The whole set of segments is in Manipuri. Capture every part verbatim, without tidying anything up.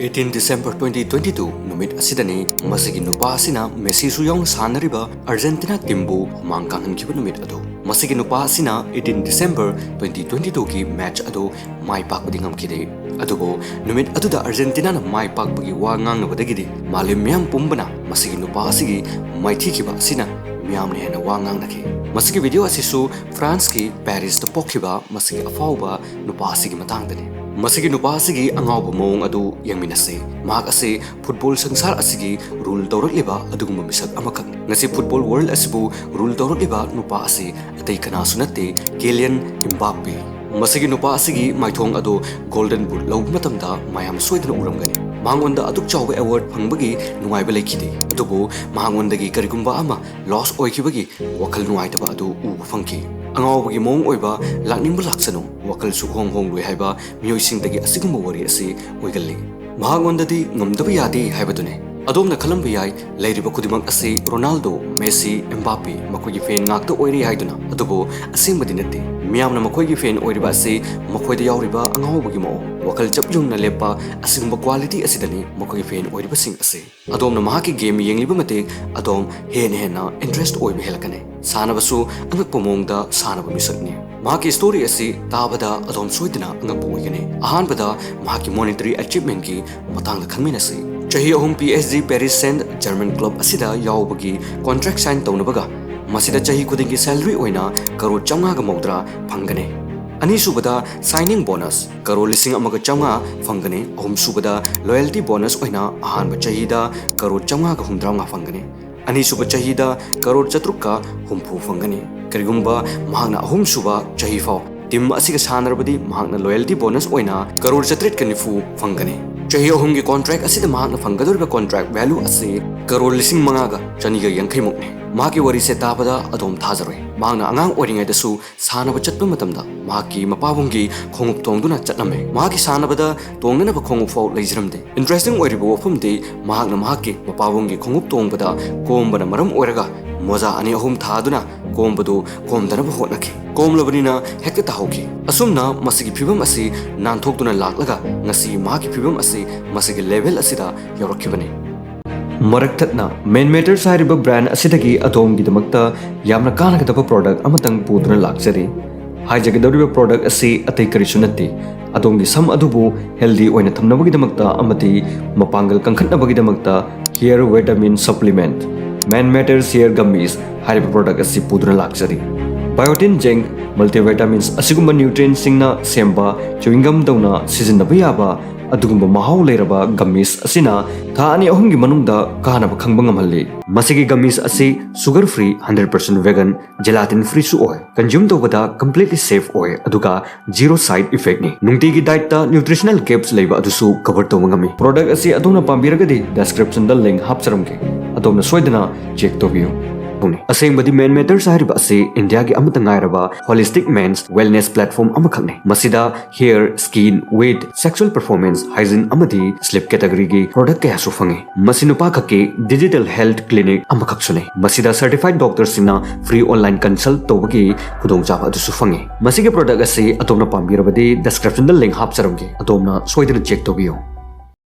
eighteen December twenty twenty-two ꯅꯨꯃꯤꯠ ꯑꯁꯤꯗꯅꯤ ꯃꯁꯤꯒꯤ ꯅꯨꯄꯥ ꯑꯁꯤꯅ ꯃꯦꯁꯤꯁꯨ ꯌꯥꯎꯅ ꯁꯥꯟꯅꯔꯤꯕ ꯑꯔꯖꯦꯟꯇꯤꯅꯥ ꯇꯤꯝꯕꯨ ꯍꯨꯃꯥꯡ ꯀꯥꯡꯍꯟꯈꯤꯕ ꯅꯨꯃꯤꯠ ꯑꯗꯨ꯫ ꯃꯁꯤꯒꯤ ꯅꯨꯄꯥ ꯑꯁꯤꯅ eighteen December twenty twenty-twoꯒꯤ ꯃꯦꯆ ꯑꯗꯨ ꯃꯥꯏ ꯄꯥꯛꯄꯗꯤ ꯉꯝꯈꯤꯗꯦ꯫ ꯑꯗꯨꯕꯨ ꯅꯨꯃꯤꯠ ꯑꯗꯨꯗ ꯑꯔꯖꯦꯟꯇꯤꯅꯥꯅ ꯃꯥꯏ ꯄꯥꯛꯄꯒꯤ ꯋꯥ ꯉꯥꯡꯅꯕꯗꯒꯤꯗꯤ ꯃꯥꯂꯦꯝ ꯃꯤꯌꯥꯝ ꯄꯨꯝꯕꯅ ꯃꯁꯤꯒꯤ ꯅꯨꯄꯥ ꯑꯁꯤꯒꯤ ꯃꯥꯏꯊꯤꯈꯤꯕ ꯑꯁꯤꯅ ꯃꯤꯌꯥꯝꯅ ꯍꯦꯟꯅ ꯋꯥ ꯉꯥꯡꯅꯈꯤ꯫ ꯃꯁꯤꯒꯤ ꯚꯤꯗꯤꯑꯣ ꯑꯁꯤꯁꯨ ꯐ꯭ꯔꯥꯟꯁꯀꯤ ꯄꯦꯔꯤꯁꯇ ꯄꯣꯛꯈꯤꯕ ꯃꯁꯤꯒꯤ ꯑꯐꯥꯎꯕ ꯅꯨꯄꯥ ꯑꯁꯤꯒꯤ ꯃꯇꯥꯡꯗꯅꯤ꯫ ꯃꯁꯤꯒꯤ ꯅꯨꯄꯥ ꯑꯁꯤꯒꯤ ꯑꯉꯥꯎꯕ ꯃꯑꯣꯡ ꯑꯗꯨ ꯌꯦꯡꯃꯤꯟꯅꯁꯤ꯫ ꯃꯍꯥꯛ ꯑꯁꯤ ꯐꯨꯠꯕꯣꯜ ꯁꯪꯁꯥꯔ ꯑꯁꯤꯒꯤ ꯔꯨꯜ ꯇꯧꯔꯛꯂꯤꯕ ꯑꯗꯨꯒꯨꯝꯕ ꯃꯤꯁꯛ ꯑꯃꯈꯛꯅꯤ꯫ ꯉꯁꯤ ꯐꯨꯠꯕꯣꯜ ꯋꯥꯔꯜꯗ ꯑꯁꯤꯕꯨ ꯔꯨꯜ ꯇꯧꯔꯛꯂꯤꯕ ꯅꯨꯄꯥ ꯑꯁꯤ ꯑꯇꯩ ꯀꯅꯥꯁꯨ ꯅꯠꯇꯦ, ꯀꯦꯂꯤꯌꯟ ꯏꯝꯕꯥꯞꯄꯦ꯫ ꯃꯁꯤꯒꯤ ꯅꯨꯄꯥ ꯑꯁꯤꯒꯤ ꯃꯥꯏꯊꯣꯡ ꯑꯗꯨ ꯒꯣꯜꯗꯟ ꯕꯨꯠ ꯂꯧꯕ ꯃꯇꯝꯗ ꯃꯌꯥꯝ ꯁꯣꯏꯗꯅ ꯎꯔꯝꯒꯅꯤ꯫ ꯃꯉꯣꯟꯗ ꯑꯗꯨꯛ ꯆꯥꯎꯕ ꯑꯦꯋꯥꯔꯗ ꯐꯪꯕꯒꯤ ꯅꯨꯡꯉꯥꯏꯕ ꯂꯩꯈꯤꯗꯦ, ꯑꯗꯨꯕꯨ ꯃꯉꯣꯟꯗꯒꯤ ꯀꯔꯤꯒꯨꯝꯕ ꯑꯃ ꯂꯣꯁ ꯑꯣꯏꯈꯤꯕꯒꯤ ꯋꯥꯈꯜ ꯅꯨꯡꯉꯥꯏꯇꯕ ꯑꯗꯨ ꯎꯕ ꯐꯪꯈꯤ꯫ ꯑꯉꯥꯎꯕꯒꯤ ꯃꯑꯣꯡ ꯑꯣꯏꯕ, ꯂꯥꯛꯅꯤꯡꯕ ꯂꯥꯛꯁꯅꯨ, ꯋꯥꯈꯜ ꯁꯨꯛꯍꯣꯡ ꯍꯣꯡꯂꯣꯏ ꯍꯥꯏꯕ ꯃꯤꯑꯣꯏꯁꯤꯡꯗꯒꯤ ꯑꯁꯤꯒꯨꯝꯕ ꯋꯥꯔꯤ ꯑꯁꯤ ꯑꯣꯏꯒꯜꯂꯤ꯫ ꯃꯍꯥꯛꯉꯣꯟꯗꯗꯤ ꯉꯝꯗꯕ ꯌꯥꯗꯦ ꯍꯥꯏꯕꯗꯨꯅꯤ꯫ ꯑꯗꯣꯝꯅ ꯈꯜꯂꯝꯕ ꯌꯥꯏ, ꯂꯩꯔꯤꯕ ꯈꯨꯗꯤꯡꯃꯛ ꯑꯁꯤ ꯔꯣꯅꯥꯜꯗꯣ, ꯃꯦꯁꯤ, ꯑꯦꯝꯕꯥꯄꯦ ꯃꯈꯣꯏꯒꯤ ꯐꯦꯟ ꯉꯥꯛꯇ ꯑꯣꯏꯔꯦ ꯍꯥꯏꯗꯨꯅ, ꯑꯗꯨꯕꯨ ꯑꯁꯦꯡꯕꯗꯤ ꯅꯠꯇꯦ꯫ ꯃꯤꯌꯥꯝꯅ ꯃꯈꯣꯏꯒꯤ ꯐꯦꯟ ꯑꯣꯏꯔꯤꯕ ꯑꯁꯤ ꯃꯈꯣꯏꯗ ꯌꯥꯎꯔꯤꯕ ꯑꯉꯥꯎꯕꯒꯤ ꯃꯑꯣꯡ, ꯋꯥꯈꯜ ꯆꯞ ꯌꯨꯡꯅ ꯂꯦꯞꯄ, ꯑꯁꯤꯒꯨꯝꯕ ꯀ꯭ꯋꯥꯂꯤꯇꯤ ꯑꯁꯤꯗꯅꯤ ꯃꯈꯣꯏꯒꯤ ꯐꯦꯟ ꯑꯣꯏꯔꯤꯕꯁꯤꯡ ꯑꯁꯤ꯫ ꯑꯗꯣꯝꯅ ꯃꯍꯥꯛꯀꯤ ꯒꯦꯝ ꯌꯦꯡꯂꯤꯕ ꯃꯇꯤꯛ ꯑꯗꯣꯝ ꯍꯦꯟꯅ ꯍꯦꯟꯅ ꯏꯟꯇꯔꯦꯁ ꯑꯣꯏꯕ ꯍꯦꯜꯂꯛꯀꯅꯤ꯫ ꯁꯥꯟꯅꯕꯁꯨ ꯑꯉꯛꯄ ꯃꯑꯣꯡꯗ ꯁꯥꯟꯅꯕ ꯃꯤꯁꯛꯅꯤ꯫ ꯃꯍꯥꯛꯀꯤ ꯁ꯭ꯇꯣꯔꯤ ꯑꯁꯤ ꯇꯥꯕꯗ ꯑꯗꯣꯝ ꯁꯣꯏꯗꯅ ꯑꯉꯛꯄ ꯑꯣꯏꯒꯅꯤ꯫ ꯑꯍꯥꯟꯕꯗ ꯃꯍꯥꯛꯀꯤ ꯃꯣꯅꯤꯇꯔꯤ ꯑꯦꯆꯤꯞꯃꯦꯟꯒꯤ ꯃꯇꯥꯡꯗ ꯈꯪꯃꯤꯟꯅꯁꯤ꯫ ꯆꯍꯤ ꯑꯍꯨꯝ P S G Paris saint German club ꯑꯁꯤꯗ ꯌꯥꯎꯕꯒꯤ ꯀꯣꯟꯇ꯭ꯔꯦꯛ ꯁꯥꯏꯟ ꯇꯧꯅꯕꯒ ꯃꯁꯤꯗ ꯆꯍꯤ ꯈꯨꯗꯤꯡꯒꯤ ꯁꯦꯂꯔꯤ ꯑꯣꯏꯅ ꯀꯔꯣꯔ ꯆꯥꯝꯃꯉꯥꯒ ꯃꯧꯗ꯭ꯔꯥ ꯐꯪꯒꯅꯤ꯫ ꯑꯅꯤꯁꯨꯕꯗ ꯁꯥꯏꯅꯤꯡ ꯕꯣꯅꯁ ꯀꯔꯣꯔ ꯂꯤꯁꯤꯡ ꯑꯃꯒ ꯆꯥꯝꯃꯉꯥ ꯐꯪꯒꯅꯤ꯫ ꯑꯍꯨꯝꯁꯨꯕꯗ ꯂꯣꯌꯦꯜꯇꯤ ꯕꯣꯅꯁ ꯑꯣꯏꯅ ꯑꯍꯥꯟꯕ ꯆꯍꯤꯗ ꯀꯔꯣꯔ ꯆꯥꯝꯃꯉꯥꯒ ꯍꯨꯝꯗ꯭ꯔꯥꯃꯉꯥ ꯐꯪꯒꯅꯤ꯫ ꯑꯅꯤꯁꯨꯕ ꯆꯍꯤꯗ ꯀꯔꯣꯔ ꯆꯥꯇ꯭ꯔꯨꯛꯀ ꯍꯨꯝꯐꯨ ꯐꯪꯒꯅꯤ꯫ ꯀꯔꯤꯒꯨꯝꯕ ꯃꯍꯥꯛꯅ ꯑꯍꯨꯝꯁꯨꯕ ꯆꯍꯤ ꯐꯥꯎ ꯇꯤꯝ ꯑꯁꯤꯒ ꯁꯥꯟꯅꯔꯕꯗꯤ ꯃꯍꯥꯛꯅ ꯂꯣꯌꯦꯜꯇꯤ ꯕꯣꯅꯁ ꯑꯣꯏꯅ ꯀꯔꯣꯔ ꯆꯥꯇ꯭ꯔꯦꯠꯀ ꯅꯤꯐꯨ ꯐꯪꯒꯅꯤ꯫ ꯆꯍꯤ ꯑꯍꯨꯝꯒꯤ ꯀꯣꯟꯇ꯭ꯔꯦꯛ ꯑꯁꯤꯗ ꯃꯍꯥꯛꯅ ꯐꯪꯒꯗꯧꯔꯤꯕ ꯀꯣꯟꯇ꯭ꯔꯦꯛ ꯚꯦꯂꯨ ꯑꯁꯤ ꯀꯔꯣꯔ ꯂꯤꯁꯤꯡ ꯃꯉꯥꯒ ꯆꯅꯤꯒ ꯌꯥꯡꯈꯩꯃꯨꯛꯅꯤ꯫ ꯃꯍꯥꯛꯀꯤ ꯋꯥꯔꯤꯁꯦ ꯇꯥꯕꯗ ꯑꯗꯣꯝ ꯊꯥꯖꯔꯣꯏ꯫ ꯃꯍꯥꯛꯅ ꯑꯉꯥꯡ ꯑꯣꯏꯔꯤꯉꯩꯗꯁꯨ ꯁꯥꯟꯅꯕ ꯆꯠꯄ ꯃꯇꯝꯗ ꯃꯍꯥꯛꯀꯤ ꯃꯄꯥꯕꯨꯡꯒꯤ ꯈꯣꯡꯎꯞ ꯇꯣꯡꯗꯨꯅ ꯆꯠꯂꯝꯃꯤ꯫ ꯃꯍꯥꯛꯀꯤ ꯁꯥꯟꯅꯕꯗ ꯇꯣꯡꯅꯅꯕ ꯈꯣꯡꯎꯞ ꯐꯥꯎ ꯂꯩꯖꯔꯝꯗꯦ꯫ ꯏꯟꯇꯔꯦꯁꯇꯤꯡ ꯑꯣꯏꯔꯤꯕ ꯋꯥꯐꯝꯗꯤ, ꯃꯍꯥꯛꯅ ꯃꯍꯥꯛꯀꯤ ꯃꯄꯥꯕꯨꯡꯒꯤ ꯈꯣꯡꯎꯞ ꯇꯣꯡꯕꯗ ꯀꯣꯝꯕꯅ ꯃꯔꯝ ꯑꯣꯏꯔꯒ ꯃꯣꯖꯥ ꯑꯅꯤ ꯑꯍꯨꯝ ꯊꯥꯗꯨꯅ ꯀꯣꯝꯕꯗꯨ ꯀꯣꯝꯗꯅꯕ ꯍꯣꯠꯅꯈꯤ꯫ ꯀꯣꯝꯂꯕꯅꯤꯅ ꯍꯦꯛꯇ ꯇꯥꯍꯧꯈꯤ꯫ ꯑꯁꯨꯝꯅ ꯃꯁꯤꯒꯤ ꯐꯤꯕꯝ ꯑꯁꯤ ꯅꯥꯟꯊꯣꯛꯇꯨꯅ ꯂꯥꯛꯂꯒ ꯉꯁꯤ ꯃꯍꯥꯛꯀꯤ ꯐꯤꯕꯝ ꯑꯁꯤ ꯃꯁꯤꯒꯤ level ꯑꯁꯤꯗ ꯌꯧꯔꯛꯈꯤꯕꯅꯤ꯫ ꯃꯔꯛ ꯊꯠꯅ ꯃꯦꯟ ꯃꯦꯇꯔꯁ ꯍꯥꯏꯔꯤꯕ brand ꯑꯁꯤꯗꯒꯤ ꯑꯗꯣꯝꯒꯤꯗꯃꯛꯇ ꯌꯥꯝꯅ ꯀꯥꯟꯅꯒꯗꯕ product ꯑꯃꯇꯪ ꯄꯨꯗꯨꯅ ꯂꯥꯛꯆꯔꯤ꯫ ꯍꯥꯏꯖꯒꯗꯧꯔꯤꯕ product ꯑꯁꯤ ꯑꯇꯩ ꯀꯔꯤꯁꯨ ꯅꯠꯇꯦ, ꯑꯗꯣꯝꯒꯤ ꯁꯝ ꯑꯗꯨꯕꯨ healthy ꯑꯣꯏꯅ ꯊꯝꯅꯕꯒꯤꯗꯃꯛꯇ ꯑꯃꯗꯤ ꯃꯄꯥꯡꯒꯜ ꯀꯟꯈꯠꯅꯕꯒꯤꯗꯃꯛꯇ hair vitamin supplement, Man Matters Hair Gummies ꯍꯥꯏꯔꯤꯕ product ꯑꯁꯤ ꯄꯨꯗꯨꯅ ꯂꯥꯛꯆꯔꯤ꯫ Biotin Zinc, multivitamins ꯑꯁꯤꯒꯨꯝꯕ nutrientꯁꯤꯡꯅ ꯁꯦꯝꯕ chewing gum ꯗꯧꯅ ꯁꯤꯖꯤꯟꯅꯕ ꯌꯥꯕ ꯑꯗꯨꯒꯨꯝꯕ ꯃꯍꯥꯎ ꯂꯩꯔꯕ gummies ꯑꯁꯤꯅ ꯊꯥ ꯑꯅꯤ ꯑꯍꯨꯝꯒꯤ ꯃꯅꯨꯡꯗ ꯀꯥꯟꯅꯕ ꯈꯪꯕ ꯉꯝꯍꯜꯂꯤ꯫ ꯃꯁꯤꯒꯤ gummies ꯑꯁꯤ sugar free, hundred percent vegan, gelatin free ꯁꯨ ꯑꯣꯏ꯫ Consume ꯇꯧꯕꯗ completely safe ꯑꯣꯏ, ꯑꯗꯨꯒ zero side effect ꯅꯤ꯫ ꯅꯨꯡꯇꯤꯒꯤ diet ꯇ nutritional gaps ꯂꯩꯕ ꯑꯗꯨꯁꯨ cover ꯇꯧꯕ ꯉꯝꯃꯤ꯫ Product ꯑꯁꯤ ꯑꯗꯣꯝꯅ ꯄꯥꯝꯕꯤꯔꯒꯗꯤ description ꯗ link ꯍꯥꯞꯆꯔꯝꯒꯦ, ꯑꯗꯣꯝꯅ ꯁꯣꯏꯗꯅ check ꯇꯧꯕꯤꯌꯨ꯫ ꯑꯁꯦꯡꯕꯗꯤ Man Matters ꯍꯥꯏꯔꯤꯕ ꯑꯁꯤ ꯏꯟꯗꯤꯌꯥꯒꯤ ꯑꯃꯠꯇ ꯉꯥꯏꯔꯕ holistic men's wellness platform ꯑꯃꯈꯛꯅꯤ꯫ ꯃꯁꯤꯗ hair, skin, weight, sexual performance, hygiene ꯑꯃꯗꯤ sleep category ꯒꯤ product ꯀꯌꯥꯁꯨ ꯐꯪꯉꯤ꯫ ꯃꯁꯤ ꯅꯨꯄꯥ ꯈꯛꯀꯤ digital health clinic ꯑꯃꯈꯛꯁꯨꯅꯤ꯫ ꯃꯁꯤꯗ certified doctor ꯁꯤꯡꯅ free online consult ꯇꯧꯕꯒꯤ ꯈꯨꯗꯣꯡꯆꯥꯕ ꯑꯗꯨꯁꯨ ꯐꯪꯉꯤ꯫ ꯃꯁꯤꯒꯤ product ꯑꯁꯤ ꯑꯗꯣꯝꯅ ꯄꯥꯝꯕꯤꯔꯕꯗꯤ description ꯗ link ꯍꯥꯞꯆꯔꯝꯒꯦ, ꯑꯗꯣꯝꯅ ꯁꯣꯏꯗꯅ check ꯇꯧꯕꯤꯌꯨ꯫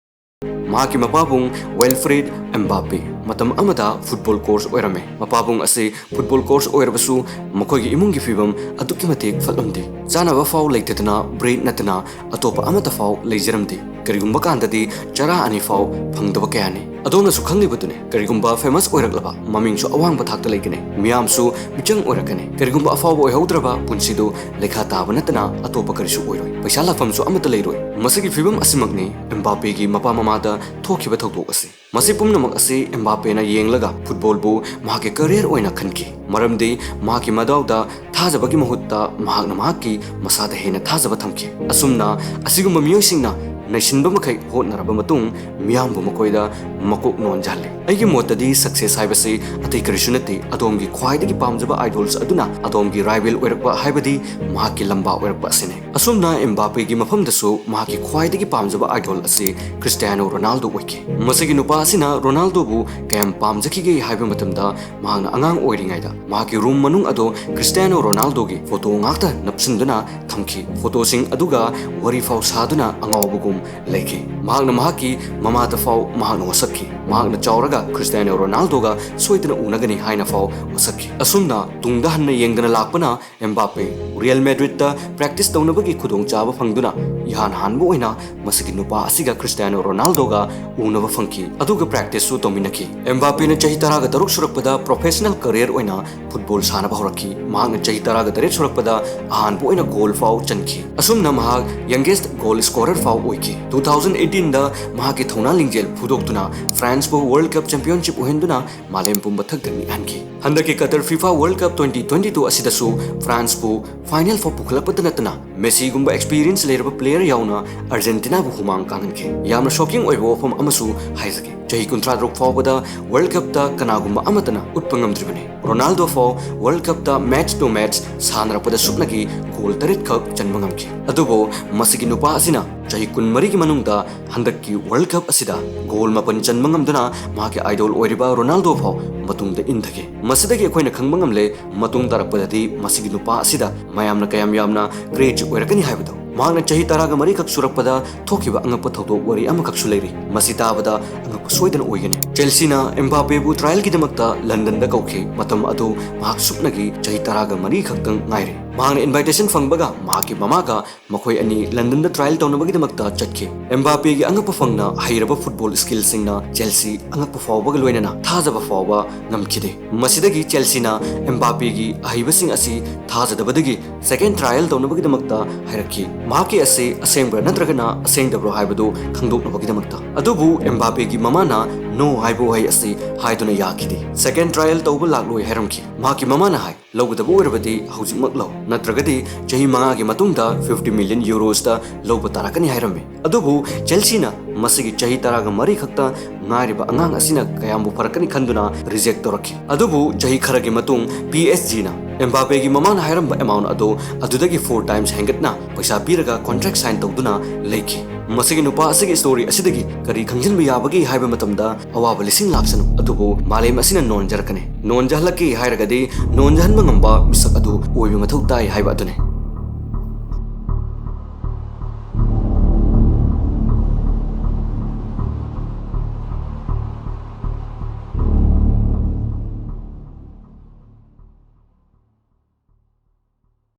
ꯃꯍꯥꯛꯀꯤ ꯃꯄꯥꯕꯨꯡ Wilfried Mbappe ꯃꯇꯝ ꯑꯃꯗ football coach ꯑꯣꯏꯔꯝꯃꯤ꯫ ꯃꯄꯥꯕꯨꯡ ꯑꯁꯤ football coach ꯑꯣꯏꯔꯕꯁꯨ ꯃꯈꯣꯏꯒꯤ ꯏꯃꯨꯡꯒꯤ ꯐꯤꯕꯝ ꯑꯗꯨꯛꯀꯤ ꯃꯇꯤꯛ ꯐꯠꯂꯝꯗꯦ꯫ ꯆꯥꯅꯕ ꯐꯥꯎ ꯂꯩꯇꯗꯅ bread ꯅꯠꯇꯅ ꯑꯇꯣꯞꯄ ꯑꯃꯠꯇ ꯐꯥꯎ ꯂꯩꯖꯔꯝꯗꯦ꯫ ꯀꯔꯤꯒꯨꯝꯕ ꯀꯥꯟꯗꯗꯤ ꯆꯔꯥ ꯑꯅꯤ ꯐꯥꯎ ꯐꯪꯗꯕ ꯀꯌꯥꯅꯤ꯫ ꯑꯗꯣꯝꯅꯁꯨ ꯈꯪꯂꯤꯕꯗꯨꯅꯤ, ꯀꯔꯤꯒꯨꯝꯕ famous ꯑꯣꯏꯔꯛꯂꯕ ꯃꯃꯤꯡꯁꯨ ꯑꯋꯥꯡꯕ ꯊꯥꯛꯇ ꯂꯩꯒꯅꯤ, ꯃꯤꯌꯥꯝꯁꯨ ꯃꯤꯆꯪ ꯑꯣꯏꯔꯛꯀꯅꯤ꯫ ꯀꯔꯤꯒꯨꯝꯕ ꯑꯐꯥꯎꯕ ꯑꯣꯏꯍꯧꯗ꯭ꯔꯕ ꯄꯨꯟꯁꯤꯗꯨ ꯂꯩꯈꯥ ꯇꯥꯕ ꯅꯠꯇꯅ ꯑꯇꯣꯞꯄ ꯀꯔꯤꯁꯨ ꯑꯣꯏꯔꯣꯏ꯫ ꯄꯩꯁꯥ ꯂꯥꯛꯐꯝꯁꯨ ꯑꯃꯠꯇ ꯂꯩꯔꯣꯏ꯫ ꯃꯁꯤꯒꯤ ꯐꯤꯕꯝ ꯑꯁꯤꯃꯛꯅꯤ Mbappe ꯒꯤ ꯃꯄꯥ ꯃꯃꯥꯗ ꯊꯣꯛꯈꯤꯕ ꯊꯧꯗꯣꯛ ꯑꯁꯤ꯫ ꯃꯁꯤ ꯄꯨꯝꯅꯃꯛ ꯑꯁꯤ Mbappe ꯅ ꯌꯦꯡꯂꯒ football ꯕꯨ ꯃꯍꯥꯛꯀꯤ career ꯑꯣꯏꯅ ꯈꯟꯈꯤ, ꯃꯔꯝꯗꯤ ꯃꯍꯥꯛꯀꯤ ꯃꯗꯥꯎꯗ ꯊꯥꯖꯕꯒꯤ ꯃꯍꯨꯠꯇ ꯃꯍꯥꯛꯅ ꯃꯍꯥꯛꯀꯤ ꯃꯁꯥꯗ ꯍꯦꯟꯅ ꯊꯥꯖꯕ ꯊꯝꯈꯤ꯫ ꯑꯁꯨꯝꯅ ꯑꯁꯤꯒꯨꯝꯕ ꯃꯤꯑꯣꯏꯁꯤꯡꯅ ꯅꯩꯁꯤꯟꯕ ꯃꯈꯩ ꯍꯣꯠꯅꯔꯕ ꯃꯇꯨꯡ ꯃꯤꯌꯥꯝꯕꯨ ꯃꯈꯣꯏꯗ ꯃꯀꯣꯛ ꯅꯣꯟꯖꯍꯜꯂꯤ꯫ ꯑꯩꯒꯤ ꯃꯣꯠꯇꯗꯤ success ꯍꯥꯏꯕꯁꯤ ꯑꯇꯩ ꯀꯔꯤꯁꯨ ꯅꯠꯇꯦ, ꯑꯗꯣꯝꯒꯤ ꯈ꯭ꯋꯥꯏꯗꯒꯤ ꯄꯥꯝꯖꯕ idols ꯑꯗꯨꯅ ꯑꯗꯣꯝꯒꯤ rival ꯑꯣꯏꯔꯛꯄ, ꯍꯥꯏꯕꯗꯤ ꯃꯍꯥꯛꯀꯤ ꯂꯝꯕꯥ ꯑꯣꯏꯔꯛꯄ ꯑꯁꯤꯅꯤ꯫ ꯑꯁꯨꯝꯅ ꯑꯦꯝꯕꯥꯄꯦꯒꯤ ꯃꯐꯝꯗꯁꯨ ꯃꯍꯥꯛꯀꯤ ꯈ꯭ꯋꯥꯏꯗꯒꯤ ꯄꯥꯝꯖꯕ idol ꯑꯁꯤ ꯀ꯭ꯔꯤꯁꯇꯤꯌꯥꯅꯣ ꯔꯣꯅꯥꯜꯗꯣ ꯑꯣꯏꯈꯤ꯫ ꯃꯁꯤꯒꯤ ꯅꯨꯄꯥ ꯑꯁꯤꯅ ꯔꯣꯅꯥꯜꯗꯣꯕꯨ ꯀꯌꯥꯝ ꯄꯥꯝꯖꯈꯤꯒꯦ ꯍꯥꯏꯕ ꯃꯇꯝꯗ, ꯃꯍꯥꯛꯅ ꯑꯉꯥꯡ ꯑꯣꯏꯔꯤꯉꯩꯗ ꯃꯍꯥꯛꯀꯤ room ꯃꯅꯨꯡ ꯑꯗꯨ ꯀ꯭ꯔꯤꯁꯇꯤꯌꯥꯅꯣ ꯔꯣꯅꯥꯜꯗꯣꯒꯤ photo ꯉꯥꯛꯇ ꯅꯞꯁꯤꯟꯗꯨꯅ ꯊꯝꯈꯤ꯫ Photoꯁꯤꯡ ꯑꯗꯨꯒ ꯋꯥꯔꯤ ꯐꯥꯎ ꯁꯥꯗꯨꯅ ꯑꯉꯥꯎꯕꯒꯨꯝ ꯂꯩꯈꯤ꯫ ꯃꯍꯥꯛꯅ ꯃꯍꯥꯛꯀꯤ ꯃꯃꯥꯗ ꯐꯥꯎ ꯃꯍꯥꯛꯅ ꯋꯥꯁꯛꯈꯤ꯫ ꯃꯍꯥꯛꯅ ꯆꯥꯎꯔꯒ ꯀ꯭ꯔꯤꯁꯇꯤꯌꯥꯅꯣ ꯔꯣꯅꯥꯜꯗꯣꯒ ꯁꯣꯏꯗꯅ ꯎꯅꯒꯅꯤ ꯍꯥꯏꯅ ꯐꯥꯎ ꯋꯥꯁꯛꯈꯤ꯫ ꯑꯁꯨꯝꯅ ꯇꯨꯡꯗ ꯍꯟꯅ ꯌꯦꯡꯗꯅ ꯂꯥꯛꯄꯅ ꯑꯦꯝꯕꯥꯄꯦ ꯔꯤꯌꯦꯜ ꯃꯦꯗ꯭ꯔꯤꯗꯇ practice ꯇꯧꯅꯕꯒꯤ ꯈꯨꯗꯣꯡꯆꯥꯕ ꯐꯪꯗꯨꯅ ꯏꯍꯥꯟ ꯍꯥꯟꯕ ꯑꯣꯏꯅ ꯃꯁꯤꯒꯤ ꯅꯨꯄꯥ ꯑꯁꯤꯒ ꯀ꯭ꯔꯤꯁꯇꯤꯌꯥꯅꯣ ꯔꯣꯅꯥꯜꯗꯣꯒ ꯎꯅꯕ ꯐꯪꯈꯤ, ꯑꯗꯨꯒ practiceꯁꯨ ꯇꯧꯃꯤꯟꯅꯈꯤ꯫ ꯑꯦꯝꯕꯥꯄꯦꯅ ꯆꯍꯤ ꯇꯔꯥꯒ ꯇꯔꯨꯛ ꯁꯨꯔꯛꯄꯗ professional career ꯑꯣꯏꯅ football ꯁꯥꯟꯅꯕ ꯍꯧꯔꯛꯈꯤ꯫ ꯃꯍꯥꯛꯅ ꯆꯍꯤ ꯇꯔꯥꯒ ꯇꯔꯦꯠ ꯁꯨꯔꯛꯄꯗ ꯑꯍꯥꯟꯕ ꯑꯣꯏꯅ goal ꯐꯥꯎ ꯆꯟꯈꯤ꯫ ꯑꯁꯨꯝꯅ ꯃꯍꯥꯛ youngest goal scorer ꯐꯥꯎ ꯑꯣꯏꯈꯤ꯫ Two thousand eighteenꯗ ꯃꯍꯥꯛꯀꯤ ꯊꯧꯅꯥ ꯂꯤꯡꯖꯦꯜ ꯐꯨꯗꯣꯛꯇꯨꯅ ꯐ꯭ꯔꯥꯟꯁꯄꯨ World Cup championship ꯑꯣꯏꯍꯟꯗꯨꯅ ꯃꯥꯂꯦꯝ ꯄꯨꯝꯕ ꯊꯛ ꯊꯛꯅꯤꯛꯍꯟꯈꯤ꯫ ꯍꯟꯗꯛꯀꯤ Qatar FIFA World Cup twenty twenty two ꯑꯁꯤꯗꯁꯨ ꯐ꯭ꯔꯥꯟꯁꯄꯨ final ꯐꯥꯎ ꯄꯨꯈꯠꯂꯛꯄꯗ ꯅꯠꯇꯅ ꯃꯦꯁꯤꯒꯨꯝꯕ experience ꯂꯩꯔꯕ player ꯌꯥꯎꯅ ꯑꯥꯔꯖꯦꯟꯇꯤꯅꯥꯕꯨ ꯍꯨꯃꯥꯡ ꯀꯥꯡꯍꯟꯈꯤ꯫ ꯌꯥꯝꯅ shocking ꯑꯣꯏꯕ ꯋꯥꯐꯝ ꯑꯃꯁꯨ ꯍꯥꯏꯖꯒꯦ, ꯆꯍꯤ ꯀꯨꯟꯊ꯭ꯔꯥ ꯇꯔꯨꯛ ꯐꯥꯎꯕꯗ World Cupꯇ ꯀꯅꯥꯒꯨꯝꯕ ꯑꯃꯠꯇꯅ ꯎꯠꯄ ꯉꯝꯗ꯭ꯔꯤꯕꯅꯤ꯫ ꯔꯣꯅꯥꯜꯗꯣ ꯐꯥꯎ World Cupꯇ match to match ꯁꯥꯟꯅꯔꯛꯄꯗ ꯁꯨꯞꯅꯒꯤ goal ꯇꯔꯦꯠ ꯈꯛ ꯆꯟꯕ ꯉꯝꯈꯤ꯫ ꯑꯗꯨꯕꯨ ꯃꯁꯤꯒꯤ ꯅꯨꯄꯥ ꯑꯁꯤꯅ ꯆꯍꯤ ꯀꯨꯟꯃꯔꯤꯒꯤ ꯃꯅꯨꯡꯗ ꯍꯟꯗꯛꯀꯤ World Cup ꯑꯁꯤꯗ goal ꯃꯥꯄꯟ ꯆꯟꯕ ꯉꯝꯗꯨꯅ ꯃꯍꯥꯛꯀꯤ idol ꯑꯣꯏꯔꯤꯕ ꯔꯣꯅꯥꯜꯗꯣ ꯐꯥꯎ ꯃꯇꯨꯡꯗ ꯏꯟꯊꯈꯤ꯫ ꯃꯁꯤꯗꯒꯤ ꯑꯩꯈꯣꯏꯅ ꯈꯪꯕ ꯉꯝꯂꯦ, ꯃꯇꯨꯡ ꯇꯥꯔꯛꯄꯗꯗꯤ ꯃꯁꯤꯒꯤ ꯅꯨꯄꯥ ꯑꯁꯤꯗ ꯃꯌꯥꯝꯅ ꯀꯌꯥꯝ ꯌꯥꯝꯅ craze ꯑꯣꯏꯔꯛꯀꯅꯤ ꯍꯥꯏꯕꯗꯨ꯫ ꯃꯍꯥꯛꯅ ꯆꯍꯤ ꯇꯔꯥꯒ ꯃꯔꯤ ꯈꯛ ꯁꯨꯔꯛꯄꯗ ꯊꯣꯛꯈꯤꯕ ꯑꯉꯛꯄ ꯊꯧꯗꯣꯛ ꯋꯥꯔꯤ ꯑꯃꯈꯛꯁꯨ ꯂꯩꯔꯤ꯫ ꯃꯁꯤ ꯇꯥꯕꯗ ꯑꯉꯛꯄ ꯁꯣꯏꯗꯅ ꯑꯣꯏꯒꯅꯤ꯫ ꯆꯦꯜꯁꯤꯅ ꯑꯦꯝꯕꯥꯄꯦꯕꯨ trialꯒꯤꯗꯃꯛꯇ ꯂꯟꯗꯟꯗ ꯀꯧꯈꯤ꯫ ꯃꯇꯝ ꯑꯗꯨ ꯃꯍꯥꯛ ꯁꯨꯞꯅꯒꯤ ꯆꯍꯤ ꯇꯔꯥꯒ ꯃꯔꯤ ꯈꯛꯇꯪ ꯉꯥꯏꯔꯤ꯫ ꯃꯍꯥꯛꯅ invitation ꯐꯪꯕꯒ ꯃꯍꯥꯛꯀꯤ ꯃꯃꯥꯒ ꯃꯈꯣꯏ ꯑꯅꯤ ꯂꯟꯗꯟꯗ trial ꯇꯧꯅꯕꯒꯤꯗꯃꯛꯇ ꯆꯠꯈꯤ꯫ ꯑꯦꯝꯕꯥꯄꯦꯒꯤ ꯑꯉꯛꯄ ꯐꯪꯅ ꯍꯩꯔꯕ football skillꯁꯤꯡꯅ ꯆꯦꯜꯁꯤ ꯑꯉꯛꯄ ꯐꯥꯎꯕꯒ ꯂꯣꯏꯅꯅ ꯊꯥꯖꯕ ꯐꯥꯎꯕ ꯉꯝꯈꯤꯗꯦ꯫ ꯃꯁꯤꯗꯒꯤ ꯆꯦꯜꯁꯤꯅ ꯑꯦꯝꯕꯥꯄꯦꯒꯤ ꯑꯍꯩꯕꯁꯤꯡ ꯑꯁꯤ ꯊꯥꯖꯗꯕꯗꯒꯤ second trial ꯇꯧꯅꯕꯒꯤꯗꯃꯛꯇ ꯍꯥꯏꯔꯛꯈꯤ꯫ ꯃꯍꯥꯛꯀꯤ ꯑꯁꯤ ꯑꯁꯦꯡꯕ꯭ꯔꯥ ꯅꯠꯇ꯭ꯔꯒꯅ ꯑꯁꯦꯡꯗꯕ꯭ꯔꯣ ꯍꯥꯏꯕꯗꯨ ꯈꯪꯗꯣꯛꯅꯕꯒꯤꯗꯃꯛꯇ꯫ ꯑꯗꯨꯕꯨ ꯑꯦꯝꯕꯥꯄꯦꯒꯤ ꯃꯃꯥꯅ no ꯍꯥꯏꯕ ꯋꯥꯍꯩ ꯑꯁꯤ ꯍꯥꯏꯗꯨꯅ ꯌꯥꯈꯤꯗꯦ꯫ Second trial ꯇꯧꯕ ꯂꯥꯛꯂꯣꯏ ꯍꯥꯏꯔꯝꯈꯤ꯫ ꯃꯍꯥꯛꯀꯤ ꯃꯃꯥꯅ ꯍꯥꯏ, "ꯂꯧꯒꯗꯕ ꯑꯣꯏꯔꯕꯗꯤ ꯍꯧꯖꯤꯛꯃꯛ ꯂꯧ, ꯅꯠꯇ꯭ꯔꯒꯗꯤ ꯆꯍꯤ ꯃꯉꯥꯒꯤ ꯃꯇꯨꯡꯗ fifty million Euroesꯇ ꯂꯧꯕ ꯇꯥꯔꯛꯀꯅꯤ" ꯍꯥꯏꯔꯝꯃꯤ꯫ ꯑꯗꯨꯕꯨ ꯆꯦꯜꯁꯤꯅ ꯃꯁꯤꯒꯤ ꯆꯍꯤ ꯇꯔꯥꯒ ꯃꯔꯤ ꯈꯛꯇ ꯉꯥꯏꯔꯤꯕ ꯑꯉꯥꯡ ꯑꯁꯤꯅ ꯀꯌꯥꯝꯕꯨ ꯐꯔꯛꯀꯅꯤ ꯈꯟꯗꯨꯅ reject ꯇꯧꯔꯛꯈꯤ꯫ ꯑꯗꯨꯕꯨ ꯆꯍꯤ ꯈꯔꯒꯤ ꯃꯇꯨꯡ P S Gꯅ ꯑꯦꯝꯕꯥꯄꯦꯒꯤ ꯃꯃꯥꯅ ꯍꯥꯏꯔꯝꯕ ꯑꯦꯃꯥꯎꯟ ꯑꯗꯨ ꯑꯗꯨꯗꯒꯤ ꯐꯣꯔ ꯇꯥꯏꯝꯁ ꯍꯦꯟꯒꯠꯅ ꯄꯩꯁꯥ ꯄꯤꯔꯒ ꯀꯣꯟꯇ꯭ꯔꯦꯛ ꯁꯥꯏꯟ ꯇꯧꯗꯨꯅ ꯂꯩꯈꯤ꯫ ꯃꯁꯤꯒꯤ ꯅꯨꯄꯥ ꯑꯁꯤꯒꯤ ꯁ꯭ꯇꯣꯔꯤ ꯑꯁꯤꯗꯒꯤ ꯀꯔꯤ ꯈꯪꯖꯤꯟꯕ ꯌꯥꯕꯒꯦ ꯍꯥꯏꯕ ꯃꯇꯝꯗ, ꯑꯋꯥꯕ ꯂꯤꯁꯤꯡ ꯂꯥꯛꯁꯅꯨ, ꯑꯗꯨꯕꯨ ꯃꯥꯂꯦꯝ ꯑꯁꯤꯅ ꯅꯣꯟꯖꯔꯛꯀꯅꯤ꯫ ꯅꯣꯟꯖꯍꯜꯂꯛꯀꯦ ꯍꯥꯏꯔꯒꯗꯤ ꯅꯣꯟꯖꯍꯟꯕ ꯉꯝꯕ ꯃꯤꯁꯛ ꯑꯗꯨ ꯑꯣꯏꯕ ꯃꯊꯧ ꯇꯥꯏ ꯍꯥꯏꯕ ꯑꯗꯨꯅꯤ꯫